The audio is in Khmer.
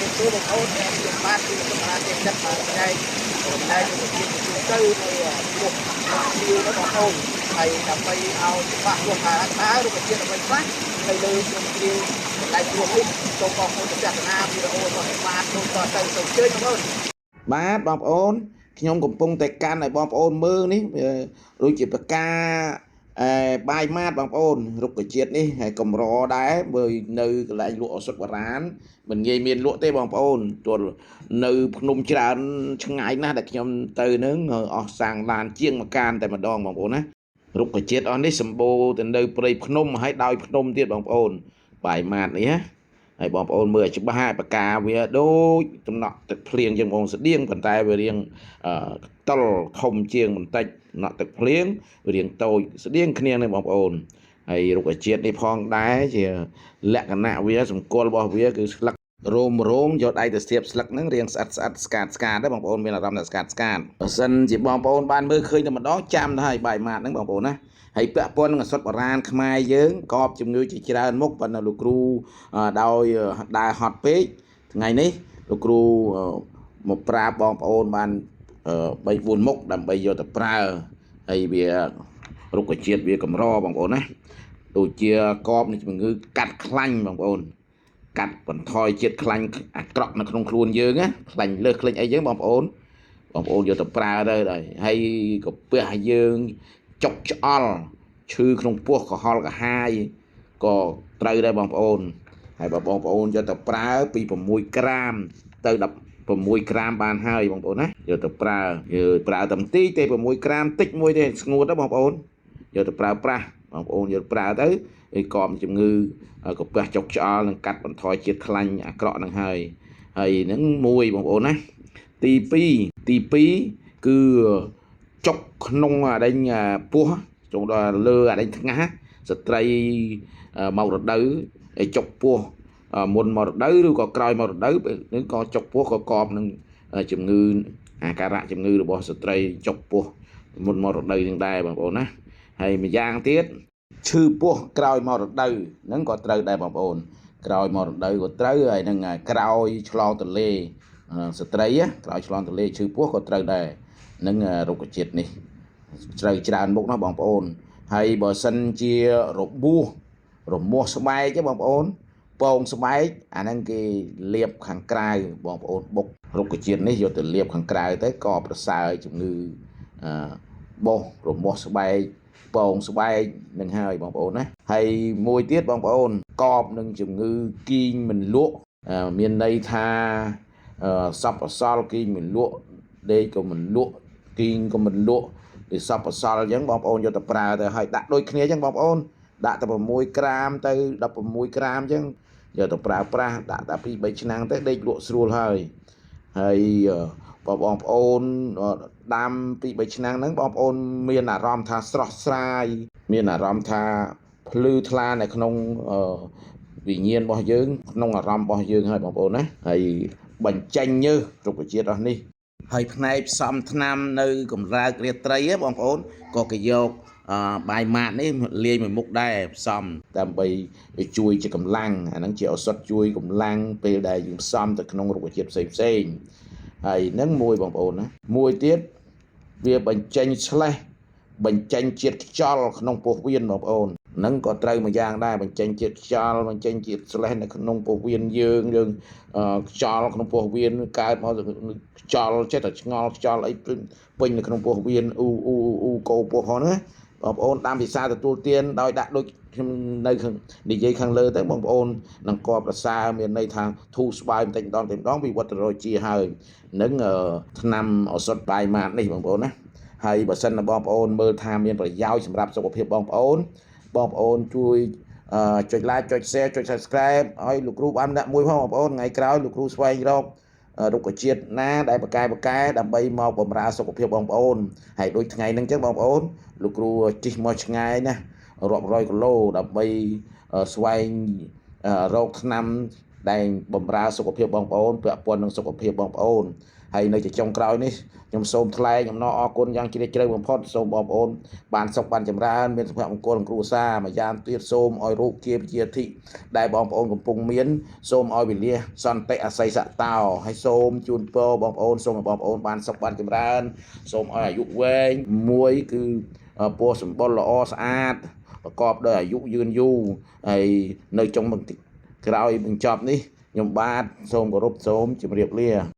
រាបសួរបងប្អូនដែលខ្ញុំបាទគឺសម្រាប់ទេចិត្តបាទចែករំលែករុក្ខជាតិទូទៅនៅពោះភ្លាវរបស់បងប្អូនហើយដើម្បីឲ្យច្បាស់លាស់ថាតើរុក្ខជាតិអ្វីខ្លះនៅលើភ្នំភ្លាវកន្លែងព្រោះនេះសូមបងប្អូនពិចារណាវីដេអូរបស់ខ្ញុំបាទដូចតទៅសូមអញ្ជើញបងប្អូន បាទបងប្អូនខ្ញុំកំពុងតែកាន់ឲ្យបងប្អូនមើលនេះវាដូចជាបកាអឺបាយម៉ាតបងប្អូនរុក្ខជាតិនេះហើយកម្រដែរបើនៅកន្លែងលក់ឱសថបុរាណមិនងាយមានលក់ទេបងប្អូនទល់នៅភ្នំច្រើនឆ្ងាយណាស់ដែលខ្ញុំទៅនឹងអស់សាំងឡានជាងមួយកានតែម្ដងបងប្អូនណារុក្ខជាតិអស់នេះសម្បូរទៅនៅព្រៃភ្នំហើយដោយភ្នំទៀតបងប្អូនបាយម៉ាតនេះណា ហើយបងប្អូនមើលឲ្យច្បាស់ហើយបកាវាដូចតំណក់ទឹកភ្លៀងជាងបងស្តៀងប៉ុន្តែវារៀងអឺតលធំជាងបន្តិចតំណក់ទឹកភ្លៀងវារៀងតូចស្តៀងគ្នានឹងបងប្អូនហើយរុក្ខជាតិនេះផងដែរជាលក្ខណៈវាសម្គាល់របស់វាគឺស្លឹករោមរោមយកដៃទៅស្ទាបស្លឹកហ្នឹងរៀងស្អិតស្អិតស្កាតស្កាតដែរបងប្អូនមានអារម្មណ៍ថាស្កាតស្កាតបើសិនជាបងប្អូនបានមើលឃើញតែម្ដងចាំទៅហើយបាយម៉ាតហ្នឹងបងប្អូនណាហើយពាក់ព័ន្ធនឹងឱសថបុរាណខ្មែរយើងកបជំងឺជាច្រើនមុខប៉ុន្តែលោកគ្រូ ដោយដើរហត់ពេកថ្ងៃនេះលោកគ្រូមកប្រាប់បងប្អូនបាន3 4មុខដើម្បីយកទៅប្រើហើយវារុក្ខជាតិវាកម្របងប្អូនណាដូចជាកបនៃជំងឺកាត់ខ្លាញ់បងប្អូនកាត់បន្ថយជាតិខ្លាញ់អាក្រក់នៅក្នុងខ្លួនយើងណាខ្លាញ់លើសខ្លាញ់អីយើងបងប្អូនបងប្អូនយកទៅប្រើទៅហើយហើយកាពះយើងចុកឆ្អល់ឈឺក្នុងពោះក្រហល់ក្រហាយក៏ត្រូវដែរបងប្អូន ហើយបើបងប្អូនយកទៅប្រើពី6ក្រាមទៅ16ក្រាមបានហើយបងប្អូនណាយកទៅប្រើយើងប្រើតែបន្តិចទេ6ក្រាមតិចមួយទេស្ងួតទៅបងប្អូនយកទៅប្រើប្រាស់បងប្អូនយកប្រើទៅឯកមជំងឺកាពះចុកឆ្អល់នឹងកាត់បន្ថយជាតិខ្លាញ់អាក្រក់នឹងហើយហើយនឹងមួយបងប្អូនណាទី2ទី2គឺចុកក្នុងអាដេញពោះចុងដល់លើអាដេញថ្ងាសស្ត្រីមករដូវ ឯចុកពោះមុនមករដូវឬក៏ក្រោយមករដូវនឹងក៏ចុកពោះក៏កបនឹងជំងឺអាការៈជំងឺរបស់ស្ត្រីចុកពោះមុនមករដូវនឹងដែរបងប្អូនណាហើយម្យ៉ាងទៀតឈឺពោះក្រោយមករដូវហ្នឹងក៏ត្រូវដែរបងប្អូនក្រោយមករដូវក៏ត្រូវហើយនឹងក្រោយឆ្លងទន្លេស្ត្រីក្រោយឆ្លងទន្លេឈឺពោះក៏ត្រូវដែរនឹងរុក្ខជាតិនេះត្រូវច្រើនមុខណាស់បងប្អូនហើយបើសិនជារបួស រមាស់ស្បែកទេបងប្អូនពងស្បែកអាហ្នឹងគេលាបខាងក្រៅបងប្អូនបុករុក្ខជាតិនេះយកទៅលាបខាងក្រៅទៅក៏ប្រសើរជំងឺអឺបោសរមាស់ស្បែកពងស្បែកនឹងហើយបងប្អូនណាហើយមួយទៀតបងប្អូនកបនឹងជំងឺគីងមិនលក់មានន័យថាសពអសល់គីងមិនលក់ដេកក៏មិនលក់គីងក៏មិនលក់វាសពអសល់អញ្ចឹងបងប្អូនយកទៅប្រើទៅហើយដាក់ដូចគ្នាអញ្ចឹងបងប្អូន ដាក់តែ6ក្រាមទៅ16ក្រាមអញ្ចឹងយកទៅប្រើប្រាស់ដាក់តែ2 3ឆ្នាំទៅដេកលក់ស្រួលហើយហើយបើបងប្អូនដាំ2 3ឆ្នាំហ្នឹងបងប្អូនមានអារម្មណ៍ថាស្រស់ស្រាយមានអារម្មណ៍ថាភ្លឺថ្លានៅក្នុងវិញ្ញាណរបស់យើងក្នុងអារម្មណ៍របស់យើងហើយបងប្អូនណាហើយបញ្ចេញញើសរុក្ខជាតិអស់នេះហើយផ្នែកផ្សំថ្នាំនៅកម្រើករាត្រីហ៎បងប្អូនក៏គេយក បាយម៉ាតនេះលាយមួយមុខដែរផ្សំដើម្បីឲ្យជួយជាកម្លាំងអាហ្នឹងជាឱសថជួយកម្លាំងពេលដែលយើងផ្សំទៅក្នុងរុក្ខជាតិផ្សេងផ្សេងហើយហ្នឹងមួយបងប្អូនណាមួយទៀតវាបញ្ចេញឆ្លេះបញ្ចេញជាតិខ្យល់ក្នុងពោះវៀនបងប្អូនហ្នឹងក៏ត្រូវមួយយ៉ាងដែរបញ្ចេញជាតិខ្យល់បញ្ចេញជាតិស្លេះនៅក្នុងពោះវៀនយើងយើងខ្យល់ក្នុងពោះវៀនកើតមកខ្យល់ចេះតែឆ្ងល់ខ្យល់អីពេញនៅក្នុងពោះវៀនអ៊ូអ៊ូអ៊ូកោពោះផងណា បងប្អូនតាមភាសាទទួលទានដោយដាក់ដូចខ្ញុំនៅខាងនិយាយខាងលើទៅបងប្អូននឹងកប្រសើរមានន័យថាធូរស្បើយបន្តិចម្ដងបន្តិចម្ដងវិវត្តរជាហើយនឹងថ្នាំឱសថបាយម៉ាតនេះបងប្អូនណាហើយបើសិនណាបងប្អូនមើលថាមានប្រយោជន៍សម្រាប់សុខភាពបងប្អូនបងប្អូនជួយចុច like ចុច share ចុច subscribe ឲ្យលោកគ្រូបានដាក់មួយផងបងប្អូនថ្ងៃក្រោយលោកគ្រូស្វែងរករុក្ខជាតិណាដែលបកែបកែដើម្បីមកបម្រើសុខភាពបងប្អូនហើយដូចថ្ងៃហ្នឹងចឹងបងប្អូនលោកគ្រូជិះមកឆ្ងាយណាស់រាប់រយគីឡូដើម្បីស្វែងរកថ្នាំ ដែលបំរើសុខភាពបងប្អូនពាក់ព័ន្ធនឹងសុខភាពបងប្អូនហើយនៅជាចុងក្រោយនេះខ្ញុំសូមថ្លែងអំណរអគុណយ៉ាងជ្រាលជ្រៅបំផុតសូមបងប្អូនបានសុខបានចម្រើនមានសុភមង្គលក្នុងគ្រួសារម្យ៉ាងទៀតសូមឲ្យរោគជាវិជាធិដែលបងប្អូនកំពុងមានសូមឲ្យវិលាសន្តិអស័យសតោហើយសូមជូនពរបងប្អូនសូមឲ្យបងប្អូនបានសុខបានចម្រើនសូមឲ្យអាយុវែងមួយគឺពណ៌សម្បុរល្អស្អាតប្រកបដោយអាយុយឺនយូរហើយនៅចុងបន្តិចក្រោយបញ្ចប់នេះខ្ញុំបាទសូមគោរពសូមជម្រាបលា។